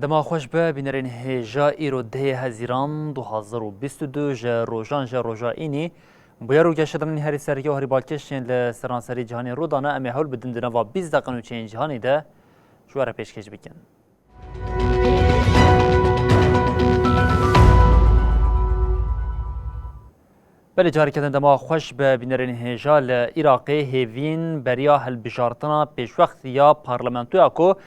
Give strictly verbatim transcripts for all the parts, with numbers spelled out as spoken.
Dema xweş be, bînerên hêja, îro dehê Hezîran du hazar û bîst û du, ji rojan ji roja înî. Bûyer û geşedanên herî sereke û herî balkêş yên li seranserî cîhanê rû dane, em ê hewl bidin di nava bîst deqan û çêyên cîhanê de ji we re pêşkêş bikin. Belê, careke din dema xweş be, bînerên hêja. Li Iraqê hêviyên beriya hilbijartina pêşwext ya parlamentoya ku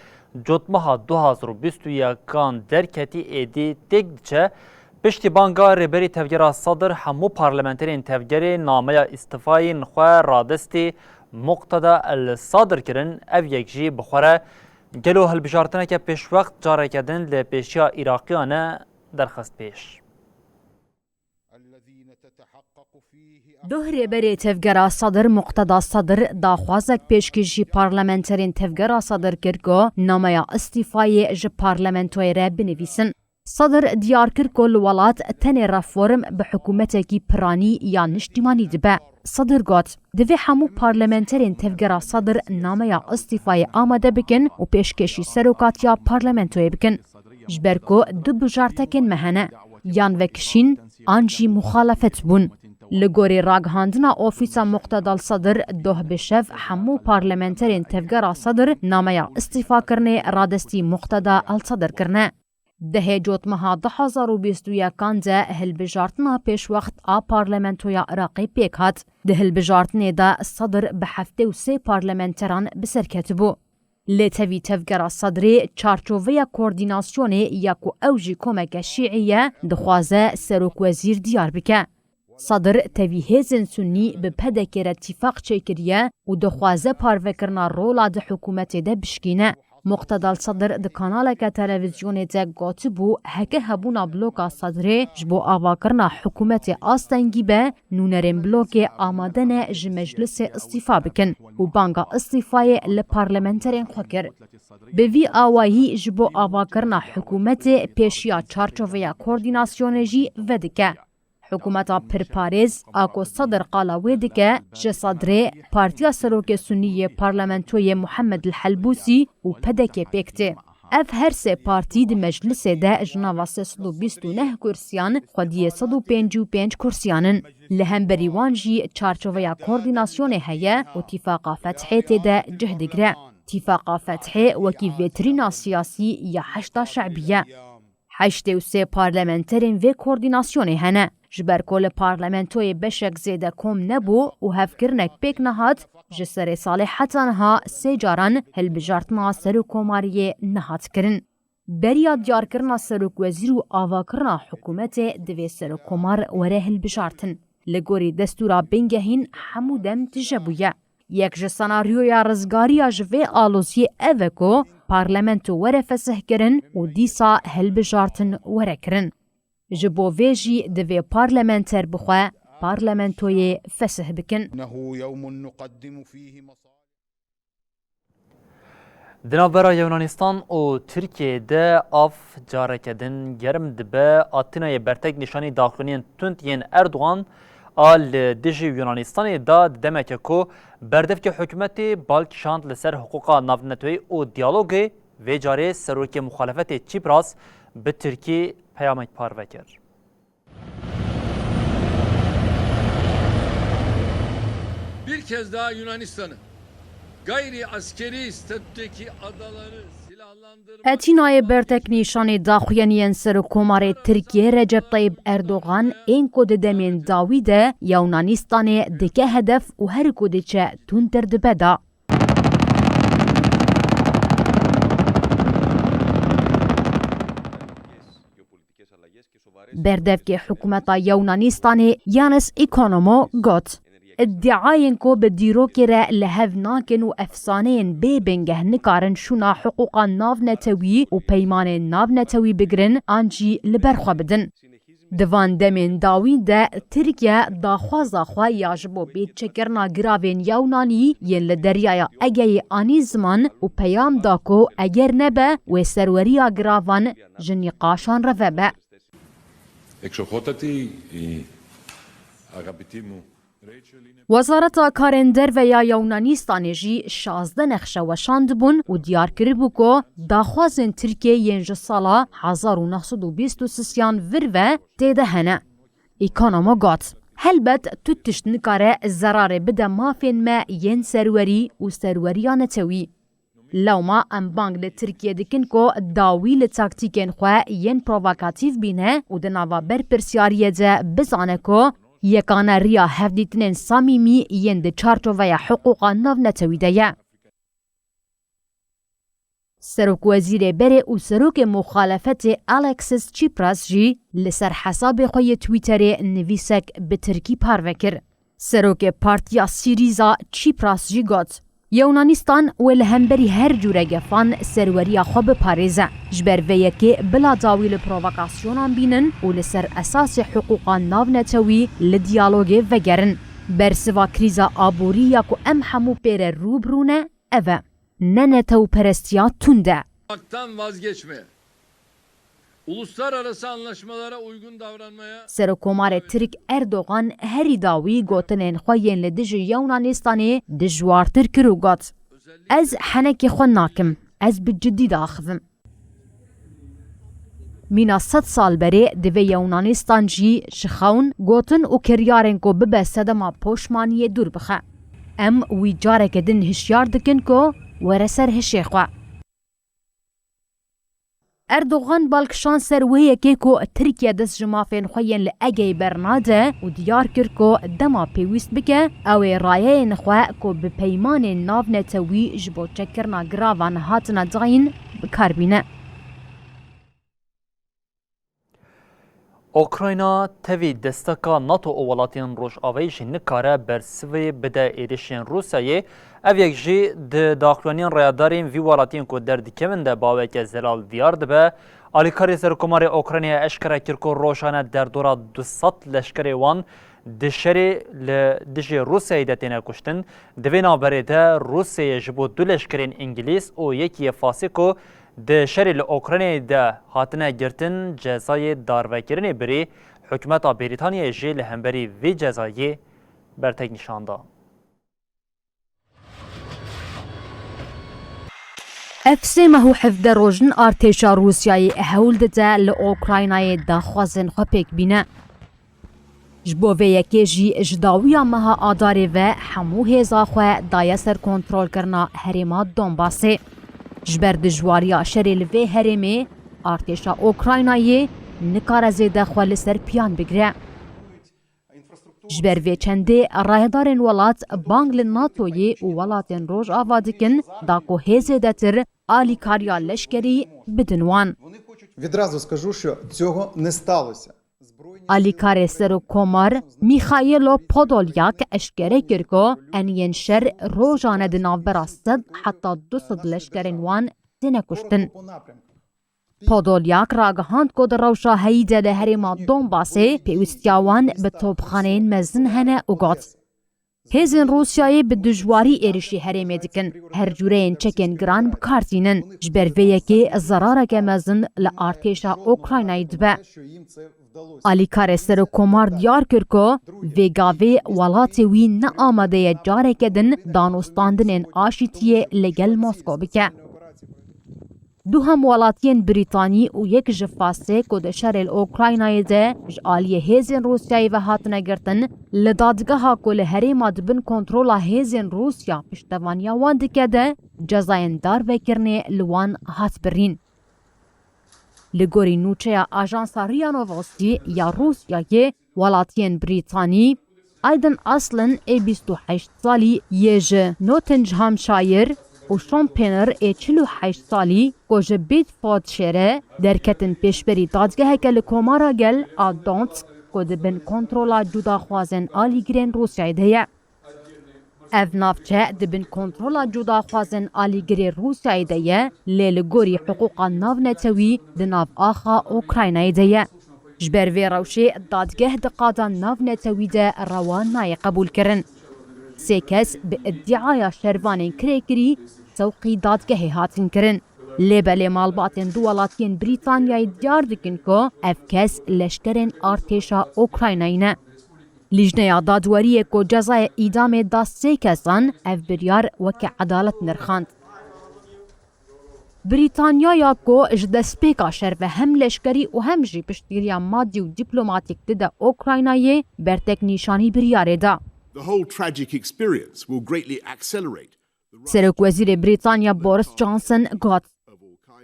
cotmeha du hazar û bîst û yekan derketî êdî têk diçe. Piştî banga Rêberî Tevgera Sedir, hemû parlamenterên tevgerê nameya îstîfayên xwe radestî Muqteda El Sedir kirin. Ev yek jî bi xwe re gelo hilbijartineke pêşwext careke din li pêşiya Iraqiyan e derxist pêş. Doh Rêberê Tevgera Sedir Muqteda Sedir daxwazek pêşkêşî parlamenterên Tevgera Sedir kir ku nameya îstîfayê ji parlamentoyê re binivîsin. Sedir diyar kir ku li welat tenê reform bi hikûmetekî piranî ya niştîmanî dibe. Sedir got, divê hemû parlamenterên Tevgera Sedir nameya îstîfayê amade bikin û pêşkêşî serokatiya parlamentoyê bikin. Ji ber ku du bijartekên me hene, yan vekişîn, an jî muxalefet bûn. Li gorî ragihandina ofîsa Muqteda Sedir, doh bi şev hemû parlamenterên Tevgera Sedir nameya îstîfakirinê radestî Muqteda El Sedir kirine. Dehê cotmeha du hazar û bîst û yekan de hilbijartina pêşwext a parlamentoya Iraqê pêk hat. Di hilbijartinê de Sedir bi heftê û sê parlamenteran bi ser ketibû. Lê tevî Tevgera Sedrê çarçoveya koordînasyonê ya ku ew jî komeke şîî ye, dixwaze serokwezîr diyar bike. Sedir tevî hêzên sunî bi P D K re tîfaq çêkiriye û dixwaze parvekirina rola di hikûmetê de bişkîne. Muqteda Sedir di kanaleke televîzyonê de gotibû, heke hebûna bloka Sedrê ji bo avakirina hikûmetê astengî be, nûnerên blokê amade ne ji meclisê îstîfa bikin û banga îstîfayê li parlamenterên xwe kir. Bi vî awayî ji bo avakirina hikûmetê pêşiya çarçoveya koordînasyonê jî vedike. Hikûmeta pirparêz a ku Sedir qala wê dike, ji Sedrê, Partiya Serokê Sunî yê Parlamentoyê Muhammed El Helbûsî û P D K pêk tê. Ev her sê partî di meclisê de ji nava sê sed û bîst û neh kursiyan xwediyê sed û pêncî û pênc kursiyan in. Li hemberî wan jî çarçoveya koordînasyonê heye û Tîfaqa Fethê tê de cih digire. Tîfaqa Fethê wekî vêtirîna siyasî ya Heşda Şe'bî ye. Heştê û sê parlamenterên vê koordînasyonê hene. Ji ber ku li parlamentoyê beşek zêde kom nebû û hevkirinek pêk nehat, ji serê salê heta niha sê caran hilbijartina serokkomariyê nehat kirin. Beriya diyarkirina serokwezîr û avakirina hikûmetê divê serokkomar were hilbijartin. Li gorî destûra bingehîn hemû dem tije bûye. Yek ji senaryoya rizgariya ji vê aloziyê ev e ku parlamento were fesihkirin û dîsa hilbijartin were kirin. Ji bo vê jî divê parlamenter bi xwe parlamentoyê fesih bikin. إنه يوم نقدم فيه مصالح Di navbera Yunanîstan û Tirkiyeyê de av careke din germ dibe. A Atinayê bertek nîşanî daxuyaniyên tund yên Erdogan a li dijî Yunanîstanê da, di demeke ku berdevkê hikûmetê bal kişand li ser hiqûqa navneteweyî û diyalogê. Vê carê serokê muxalefetê Çîpras bi tirkî peyamek parve kir. Bir kez daha Yunanistan'ı gayri askeri statüdeki adaları silahlandırma Etînayê bertek nîşanî daxuyaniyên Serokkomarê Tirkiyê Recep Tayyip Erdogan ên ku di demên dawî de Yunanistanê dike hedef û her ku diçe tundtir dibe da. Berdevkê hikûmeta Yunanistanê Yanis Ekonomo got, Îdiayên ku bi dîrokê re li hev nakin û efsaneyên bê bingeh nikarin şûna hiqûqa navnetewî û peymanên navnetewî bigirin an jî li ber xwe bidin. Di van demên dawî de Tirkiye daxwaza xwe ya ji bo bêçekirina giravên Yewnanî yên li Deryaya Egeyê anî ziman û peyam da ku eger nebe wê serweriya giravan ji nîqaşan re vebe. Εξοχότατη, η αγαπητή μου Rachel είναι Wezareta Karên Derve ya Yewnanîstanê jî şazdeh nexşe weşandibûn û diyar kiribû ku daxwazên Tirkiyê yên ji sala hezar û neh sed û bîst û sisiyan vir ve tê de hene. Îkonomo got, helbet tu tişt nikare zerarê bide mafên me yên serwerî û serweriya netewî. Lewma em bang li Tirkiye dikin ku dawî li taktîkên xwe yên provokatîf bîne û di nava berpirsiyariyê de bizane ku yekane riya hevdîtinên samîmî yên di çarçoveya hiqûqa navnetewî de ye. Serokwezîrê berê û serokê muxalefetê Alexis Tsipras jî li ser hesabê xwe yê Twitterê nivîsek bi tirkî parve kir. Serokê Partiya Sîrîza Çîpras jî got, Yewnanîstan wê li hemberî her cûre gefan serweriya xwe biparêze. Ji ber vê yekê bila dawî li provokasyonan bînin û li ser esasê hiqûqa navnetewî li diyalogê vegerin. Bersiva krîza aborî ya ku em hemû pê re rû bi rû ne, ev e. Ne netewperestiya tund e. Haktan vazgeçme. Uluslararası anlaşmalara uygun davranmaya Serokomarê Tirk Erdogan herî dawî gotinên xwe yên li dijî Yewnanîstanê dijwartir kir û got, Ez henekê xwe nakim, ez bi cidî diaxivim. Mîna sed sal berê divê Yewnanîstan jî ji xewn, gotin û kiryarên ku bibe sedema poşmaniyê dûr bixe. Em wî careke din hişyar dikin ku were ser hişê xwe. Erdogan bal kişand ser wê yekê ku Tirkiye dest ji mafên xwe yên li Egeyê bernade û diyar kir ku dema pêwîst bike, ew ê rayeyên xwe ku bi peymanên navnetewî ji bo çekkirina giravan hatine dayîn, bi kar bîne. Ukrayna tevî desteka NATO û welatên Rojavayê jî nikare bersivê bide êrişên Rûsyayê. Ev yek jî di daxuyaniyên rayedarên vî welatiyên ku derdikevin de baweke zelal diyar dibe. Alîkarê Serokkomarê Ukraynayê eşkere kir ku rojane derdora du sed leşkerê wan di şerê li dijî Rûsyayê de têne kuştin. Di vê navberê de Rûsyayê ji bo du leşkerên Îngilîz û yekî yê Fasê ku di şerê li Ukraynayê de hatine girtin, cezayê darvekirinê birî, hikûmeta Brîtaniyayê jî li hemberî vê cezayê bertek nîşan da. Ev sê meh û hevdeh roj in artêşa Rûsyayê hewl dide li Ukraynayê daxwazên xwe pêk bîne. Ji bo vê yekê jî ji dawiya meha Adarê ve hemû hêza xwe daye ser kontrolkirina herêma Donbasê. Ji ber dijwariya şerê li vê herêmê, artêşa Ukraynayê nikare zêde xwe li ser piyan bigire. Ji ber vê çendê rayedarên welat bang li NATOyê û welatên Rojava dikin da ku hê zêdetir alîkariya leşkerî bidin wan. Відразу скажу, що цього не сталося. Alîkarê Serokkomar Mîxaîlo Podolyak eşkere kir ku eniyên şer rojane di navbera sed heta du sed leşkerên wan têne kuştin. Podolyak ragihand ku di rewşa heyî de li herêma Donbasê pêwîstiya wan bi topxaneyên mezin hene û got, Hêzên Rûsyayê bi dijwarî êrişî herêmê dikin. Her cûreyên çekên giran bi kar tînin. Ji ber vê yekê zerareke mezin li artêşa Ukraynayê dibe. Alîkarê Serokkomar diyar kir ku vê gavê welatê wî ne amade ye careke din danûstandinên aşîtiyê li gel Moskow bike. Du hemwelatiyên Brîtanî û yek ji Fasê ku di şerê li Ukraynayê de ji aliyê hêzên Rûsyayê ve hatine girtin, li dadgeha ku li herêma di bin kontrola hêzên Rûsya piştevaniya wan dike de cezayên darvekirinê li wan hat birîn. Li gorî nûçeya ajansa Ria Novosti ya Rûsyayê, welatiyên Brîtanî, Aydin Aslin ê bîst û heşt salî yê ji Nottinghamshire û Sean Penner ê çil û heşt salî ku ji Bedfordshire derketin pêşberî dadgeheke li Komara Gel a Donetsk ku di bin kontrola cudaxwazên alîgirên Rûsyayê de ye. Ev navçe di bin kontrola cudaxwazên alîgirê Rûsyayê de ye, lê li gorî hiqûqa navnetewî di nav axa Ukraynayê de ye. Ji ber vê rewşê dadgeh di qada navnetewî de rewa nayê qebûlkirin. Sê kes bi îdîaya şervanên kirêkirî sewqî dadgehê hatin kirin. Lê belê malbatên du welatiyên Brîtanyayê diyar dikin ku ev kes leşkerên artêşa Ukraynayê ne. Lîjneya dadweriyê ku cezayê îdamê da sê kesan, ev biryar weke edalet nirxand. Brîtanyaya ku ji destpêka şer ve hem leşkerî û hem jî piştgiriya madî û dîplomatîk dide Ukraynayê, bertek nîşanî biryarê da. The whole tragic experience will greatly accelerate the rise Serokwezîrê Brîtanya Boris Johnson got,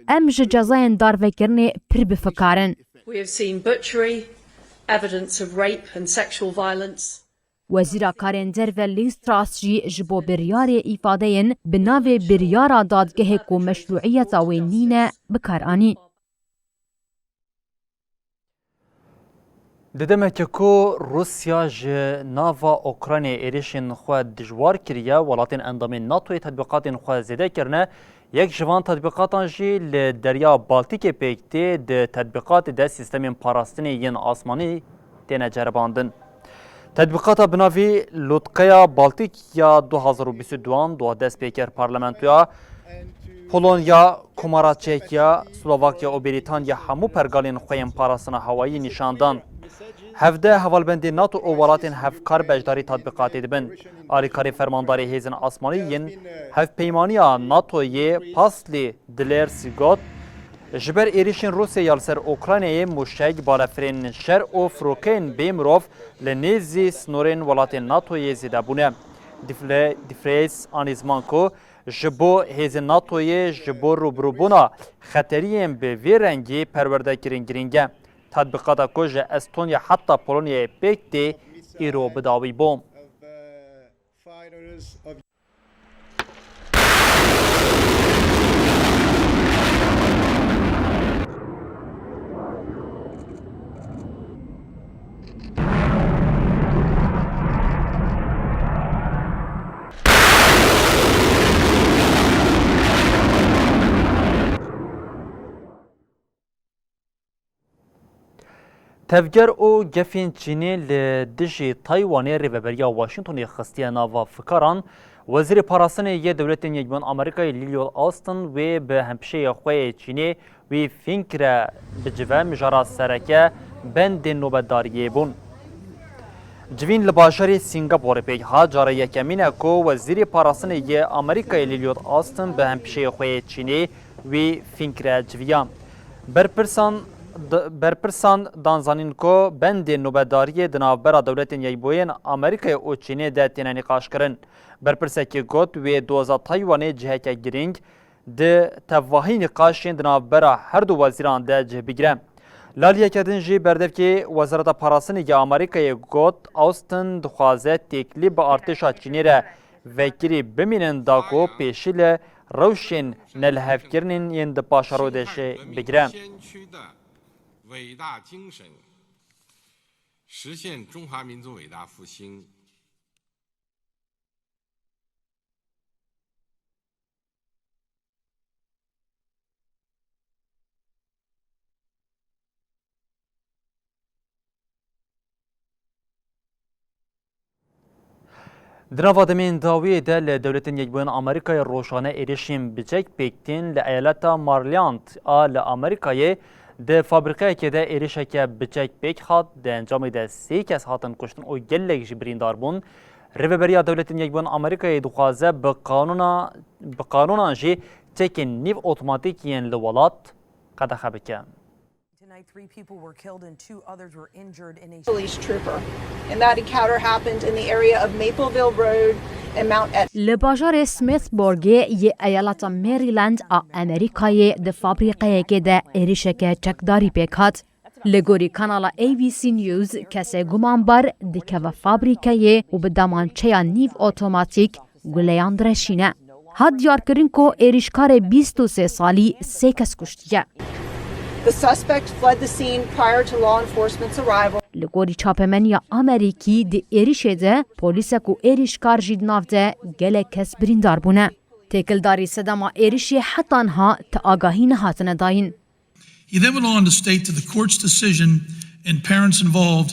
"Em ji cezayên darvekirinê pir bifikarin." We have seen butchery, evidence of rape and sexual violence. Wezîra Karên Derve Liz Truss jî ji bo biryarê îfadeyên bi navê biryara dadgehê ku meşrûiyeta wê nîne bi kar anî. Di demeke ku Rûsya ji nava Ukraynayê êrişên xwe dijwar kiriye, welatên endamên NATOyê tetbîqatên xwe zêde kirine. Yek ji van tetbîqatan jî li Derya Baltîkê pêk tê, di tetbîqatê de sîstemên parastinê yên asmanî têne ceribandin. Tetbîqata bi navî Lûtkeya Baltîk ya du hazar û bîst û duan dua dest pê kir. Parlamentoya Polonya, Komara Çekiya, Slovakya û Brîtanya hemû pergalên xwe yên parastina hewayî nîşan dan. Hevdeh hevalbendê NATO û welatên hevkar beşdarî tatbîqatê dibin. Alîkarê fermandarê hêzên asmanî yên Hevpeymaniya NATOyê Paslî Dilers got, ji ber êrişên Rûsyayê ya li ser Ukraynayê mûşek, balefirên şer û firokeyên bê mirov li nêzî snorên welatên NATOyê zêde bûne. Difle-, Difreys anî ziman ku ji bo hêzên NATOyê ji bo rûbirûbûna xeteriyên bi vî rengî perwerdekirin girîng e. Tatbîqata ku ji Estonya heta Polonyayê pêk tê, îro bi dawî bû. Tevger û gefên Çînê li dijî Taywanê rêveberiya Washingtonê xistiye nava fikaran. Wezîrê Parastinê yê Dewletên Yekbûyên Amerîkayê Lloyd Austin wê bi hempişeyê xwe yê Çînê Wî Fink re bicive mijara sereke bendên nobetdariyê bûn. Civîn li bajarê Sîngaporê pêk hat, cara yekemîn e ku Wezîrê Parastinê yê Amerîkayê Lloyd Austin bi hempişeyê xwe yê Çînê Wî Fink re civiya. Berpirsan, d-, berpirsan dan zanîn ku bendên nobetdariyê di navbera Dewletên Yekbûyên Amerîkayê û Çînê de têne nîqaşkirin. Berpirsekî got, wê doza Taywanê ciheke girîng di tevahî nîqaşên di navbera her du wezîran de cih bigire. Laliyeke din jî berdevkê Wezareta Parastinê ya Amerîkayê got, Austin dixwaze têkilî bi artêşa Çînê re vekirî bimînin da ku pêşî li rewşên nelihevkirinên yên di paşeroyê de jî bigire. 实现中华民族伟大复兴。 Di nava demên dawiyê de li Dewletên Yekbûyên Amerîkayê rojane êrişên biçek pêk tên. Li eyaleta Maryland a li Amerîkayê di fabrîkeyekê de êrişeke biçek pêk hat. Di encamê de sê kes hatin kuştin û gelek jî birîndar bûn. Rêveberiya Dewletên Yekbûyên Amerîkayê dixwaze bi qanûna, bi qanûnan jî çekên nîv otomatîk yên li welat qedexe bike. Tonight, three people were killed and two others were injured in a police trooper. And that encounter happened in the area of Mapleville Road and Mount Ed. Li bajarê Smithsburgê yê eyaleta Maryland a Amerîkayê di fabrîqeyekê de êrişeke çekdarî pêk hat. Li gorî kanala A B C News, kesê gumanbar dikeve fabrîkeyê û bi demançeya nîv otomatîk guleyan direşîne. Hat diyarkirin ku êrîşkarê bîst û sê salî sê kes kuştiye. The suspect fled the scene prior to law enforcement's arrival. Li gorî çapemeniya Amerîkî, di êrişê de polîsek û êrişkar jî di nav de gelek kes birîndar bûne. Têkildarî sedema êrişê heta niha ti agahî nehatine dayîn. He then went on to state that the court's decision and parents involved.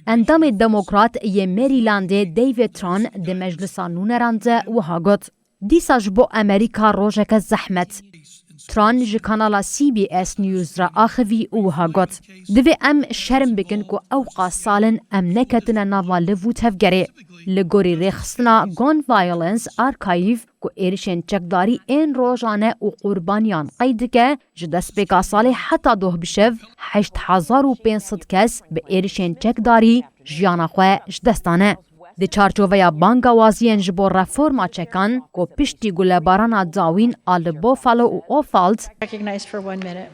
Endamê Demokrat yê Marylandê David Tran di Meclisa Nûneran de wiha got, Dîsa ji bo Amerîka rojeke zehmet. Tran ji kanala C B S News re axivî û wiha got, Divê em şerm bikin ku ewqas sal in em neketine nava liv û tevgerê. Li gorî rêxistina Gun Violence Archive ku êrişên çekdarî ên rojane û qurbaniyan qeyd dike, ji destpêka salê heta doh bi şev heşt hezar û pênc sed kes bi êrişên çekdarî jiyana xwe ji dest dane. Di çarçoveya bangawaziyên ji bo reforma çekan ku piştî gulebarana dawîn a li Buffalo û Offals, Recognized for one minute.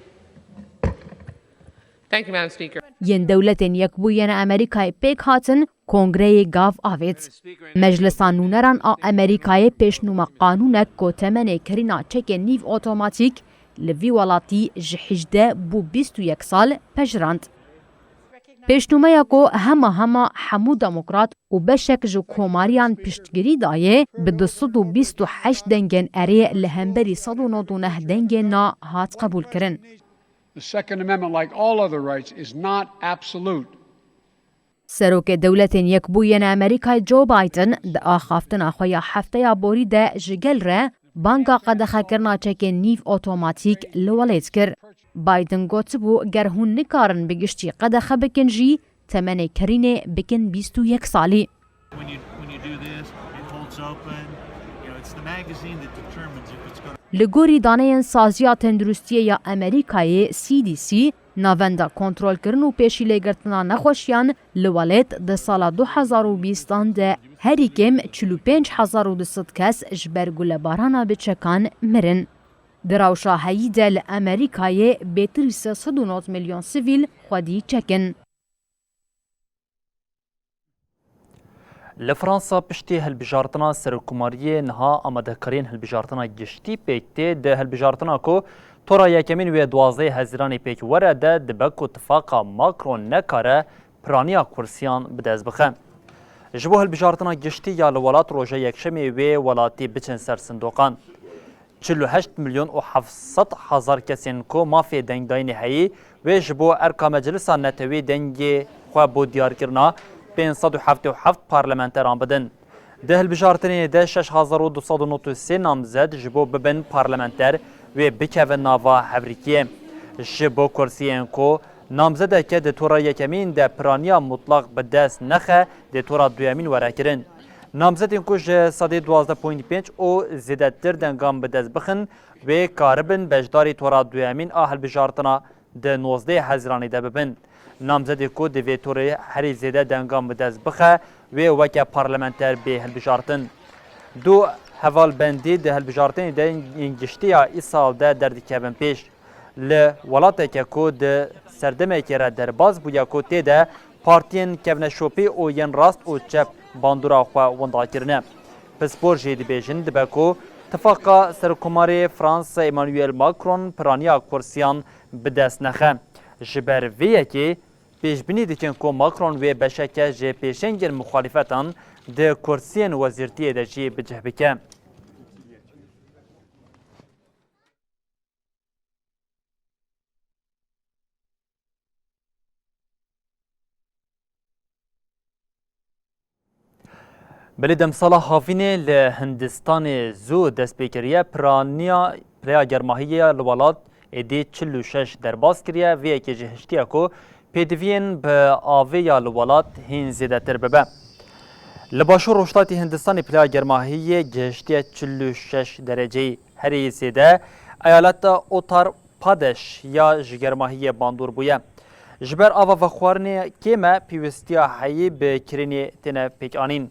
Thank you, Madam Speaker. Yên Dewletên Yekbûyî yên Amerîkayê pêk hatin, Kongreyê gav avêt. Meclisa Nûneran a Amerîkayê pêşnûma qanûnek ku temenê kirîna çekên nîv otomatîk li vî welatî ji hejdeh bû bîst û yek sal pejirand. Pêşnûmeya ku hema hema hemû demokrat û beşek ji komariyan piştgirî dayê, bi du sed û bîst û heşt dengên erê li hemberî sed û nod û neh dengên na hat qebûlkirin. The Second Amendment, like all other rights, is not absolute. Serokê Dewletên Yekbûyî yên Amerîkayê Joe Biden di axaftina xwe ya hefteya borî de ji gel re banga qedexekirina çekên nîv otomatîk li welêt kir. Biden gotibû, ger hûn nikarin bi giştî qedexe bikin jî, temenê kirînê bikin bîst û yek salî. When you, when you do this, it holds open. You know, it's the magazine that determines if it's gonna Li gorî daneyên Saziya Tenduristiyê ya Amerîkayê, C D C, Navenda Kontrolkirin û Pêşîlêgirtina Nexweşiyan li welêt di sala du hezar û bîstan de herî kêm çil û pênc hezar û du sed kes ji ber gulebarana bi çekan mirin. Di rewşa heyî de li Amerîkayê bêtir ji sê sed û nod milyon sivîl xwedî çek in. Li Fransa piştî hilbijartina serokkomariyê niha amadekariyên hilbijartina giştî pêk tê. Di hilbijartina ku tora yekemîn wê duwazdehê Hezîranê pêk were de dibe ku tifaqa Macron nekare piraniya kursiyan bi dest bixe. Ji bo hilbijartina giştî ya li welat roja Yekşemê wê welatî biçin ser sindoqan. Çil û heşt milyon û heft sed hezar kesên ku mafê dengdayînê heyî wê ji bo erka Meclisa Netewî dengê xwe bo diyarkirina pênc sed û heftê û heft parlamenteran bidin. Di hilbijartinê de şeş hezar û du sed û nod û sê namzet ji bo bibin parlamenter wê bikevin nava hevrîkiyê. Ji bo kursiyên ku namzedeke di tora yekemîn de piraniya mutlaq bi dest nexe, dê tora duyemîn were kirin. Namzetên ku ji sedê duwazdeh point pênc û zêdetir dengan bi dest bixin, wê karibin beşdarî tora duyemîn a hilbijartina di nozdehê Hezîranê de bibin. Namzedê ku di vê torê herî zêde dengan bi dest bixe, wê weke parlamenter bê hilbijartin. Du hevalbendî di hilbijartinê de yên giştî ya îsal de derdikevin pêş. Li welateke ku di serdemekê re derbas bûye ku tê de partiyên kevneşopî û yên rast û çep bandora xwe winda kirine. Pispor jî dibêjin dibe ku tifaqa Serokkomarê Fransa Emmanuel Macron piraniya kursiyan bi dest nexe. Ji ber vê yekê pêşbînî dikin ku Macron wê beşeke ji pêşengên muxalîfetan di kursiyên wezîrtiyê de jî bi cih bike. Belê demsala havînê li Hindistanê zû dest pê kiriye. Piraniya, pireya germahiyê ya li welat êdî çil û şeş derbas kiriye. Vê yekê jî hiştiye ku pêdiviyên bi avê ya li welat hîn zêdetir bibe. Li başûr rojhilatê Hindistanê pireya germahiyê gihiştiye çil û şeş dereceyî. Herî zêde eyaleta Uttar Pradesh ya ji germahiyê bandor bûye. Ji ber ava vexwarinê kêm e, pêwîstiya heyî bi kirînê têne pêkanîn.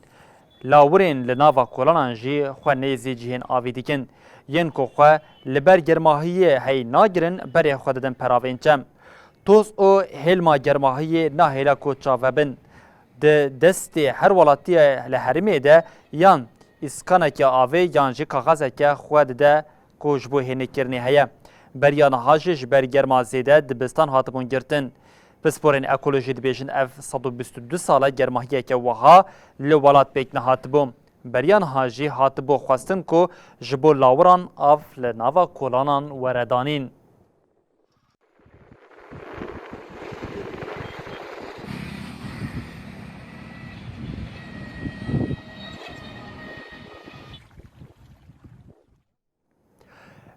Lawirên li nava kolanan jî xwe nêzî cihên avê dikin. Yên ku xwe li ber germahiyê heyî nagirin, berê xwe didin peravên çem. Toz û hêlma germahiyê nahêle ku çav vebin. Di destê her welatiyê li herêmê de yan îskaneke avê yan jî kaxezeke xwe dide ku ji bo hênêkirinê heye. Beriya niha jî ji ber germa zêde dibistan hatibûn girtin. Pisporên ekolojî dibêjin ev sed û bîst û du sal e germahiyeke wiha li welat pêk nehatibû. Beriya niha jî hatibû xwestin ku ji bo lawiran av li nava kolanan were danîn.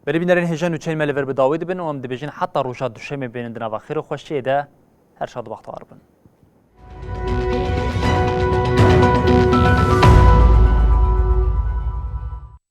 Belê bînerên hêja nûçeyên me li vir bi dawî dibin û em dibêjin heta roja duşemê bênin di nava xêr û xweşiyê de. Her şad û bextewar bin.